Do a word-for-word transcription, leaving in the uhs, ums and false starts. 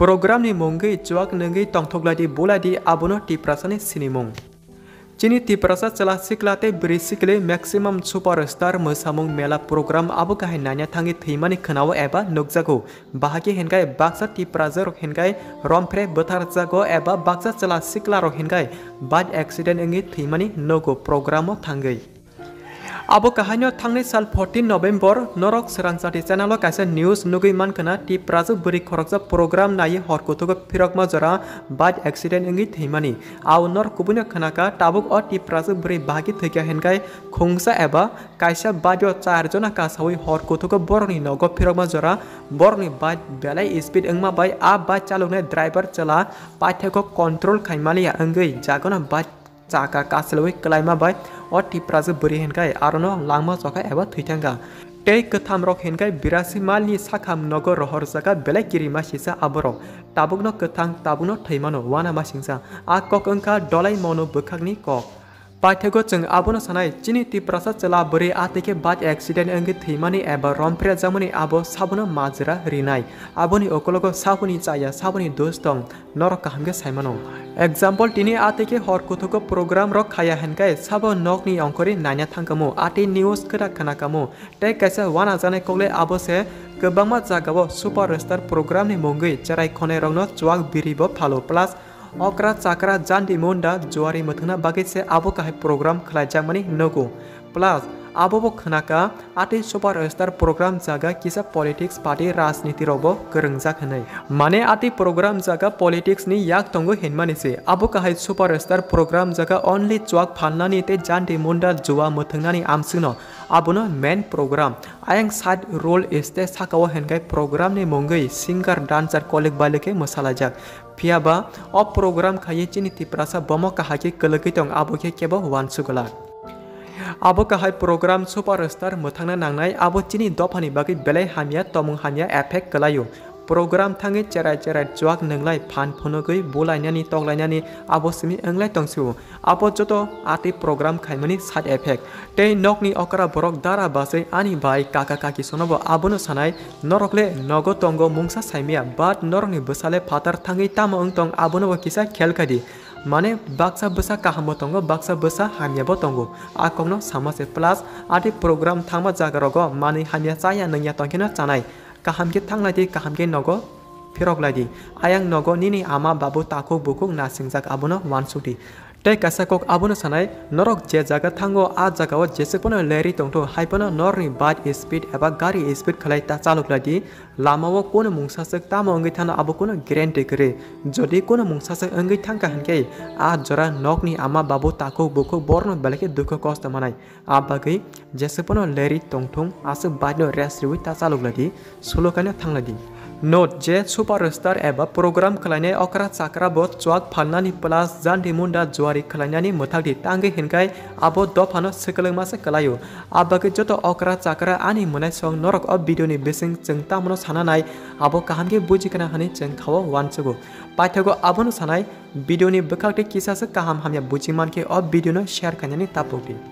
Program ni mungwi chuak nungwi tongthoklaidi bulaidi, abono Tiprasani sinimung. Chini Tiprasa chwla sikla tei bwrwi sikli maximum superstar mwsamung mela program abo kahai naina thangwi thwimani khwnao eba nukjago. Bahai khe hinkhai baksa Tiprasa rok hinkhai romphre bwtharjago eba baksa chwla sikla rok hinkhai bike accident wngwi thwimani nugo program o thangwi. Abo kahaino thangnai sal fourteen November norok Swrangchati channel o kaisa news nugwi mankha na, Tiprasa bwrwi khoroksa program naiwi hor kuthugo phirokma jora bike accident wngwi thwimani. Ao norok kubuino khwnakha, tabuk o Tiprasa bwrwi bahai khe thwikha hinkhai khungsa eba kaisa bike o char jona kasawi hor kuthugo borokni nogo phirokma jora borokni bike belai speed wngma bai a bike chaloknai driver chwla paithakgo control khaimaliya wngwi jagano bike chaka kaselwi kwlaima bai o Tiprasa bwrwi hinkhai arono langma chokha eba thwithangkha. Tei kwthamrok hinkhai birasi malni sakham nogo rohorjakha belai kirima sisa aborok. Tabukno kwthang, tabukno thwimano, uanamasingcha. A kok wngkha dolai mono bwkhakni kok. Paithago chwng abono sanai, chini Tiprasa chwla bwrwi a twi khe bike accident wngwi thwimani eba romphrejakmani abo sabono majra rinai. Aboni ukologo saboni chaya, saboni dos tong. Norok kaham khe sai mano. Example, tini a tei khe hor kuthugo program rok khaya hinkhai sabo nokni ongkhorwi naina thangkamo, a tei news kwrak khwnakamo, tei kaisa uanajaknai kokle abo se kwbangma jagao superstar program ni mungwi cherai khonai rokno chuak biri bo phalo plus okra chakra jandi munda juari mwthangna bagwi se abo kahai program khlaijakmani nugo. Plus, abo bo khwnakha, atwi superstar program jaga kisa politics party rajniti rokbo kwrwngjak hwnwi. Mane atwi program jaga politics ni yak tongo hinmani se. Abo kahai superstar program jaga only chuak phalnani tei jandi munda jua mwthwngnani amswkno. Abono main program. Ayang side role stage sakao hinkhai program ni mungwi singer dancer kolik bailike mwsalaijak. Phiya ba o program khaiwi chini Tiprasa bomo kahai khe kwlwgwi tong, abo khe kebo uansukla. Abo kahai program superstar mwthangna nangnai, abo chini dophani bagwi belai hamya, tomung hamya effect kwlaio. Program thangwi cherai cherai chuak nwnglai, phan phunugwi bulainani toklainani abo simi wnglai tongsio. Abo joto atwi program khaimani side effect. Tei nokni okra borok dara baswi ani bai kaka kaki sonobo abono sanai, norok le nogo tongo mungsa saimaya, but norokni bwsale phatar thangwi tamo wng tong abonobo kisa khel khaidi. Mane baksa bwsa kahambo tongo, baksa bwsa hamyabo tongo. A kokno sama se plus atwi program thangma jagarogo manwi hamya chaya nungya tongkheno chanai. Kaham khe thanglai di, kaham khe nogo phirok lai di. Ayang nogo nini ama babu takhuk bukhuk nasingjak abono uansuk di. Tei kaisa kok abono sanai, norok je jaga thango, a jagao jesuk phano lerwi tongtho, hai phano norokni bike speed eba gari speed khlai ta chalok lai di. Lamao kunu mungsaswk tamo wngwi thano abo kunu guarantee kwrwi. Jodi kunu mungsaswk wngwi thangkha hinkhe, a jora nokni ama babu takhuk bukhuk borokno belai khe dukhu kosto manai. A bagwi jesuk phano lerwi tongthung, aswk bike no rest riwi ta chalok lai di. Sulokaino thanglai di. Note, je superstar eba program khlainai okra chakra bo chuak phalnani plus jandi munda juari khlainani mwthakdi, tangwi hinkhai abo dophano swkwlwngma se kwlaio. A bagwi joto okra chakra ani mwnaisong norok o video ni bising chwng tamono sana nai, abo kaham khe buji kana hwnwi chwng khao uansugo. Paithago abono sanai, video ni bwkhak tei kisa se kaham hamya buji mankhe o video no share khainani tapukdi.